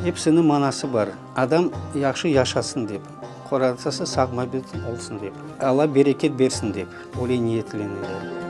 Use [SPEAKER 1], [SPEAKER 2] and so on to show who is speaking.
[SPEAKER 1] Episiniñ manası bar. Adam yahşı yaşasın dep, qorantası sağ-mabet olsun dep, Alla bereket bersin dep, öyle niyetlenile.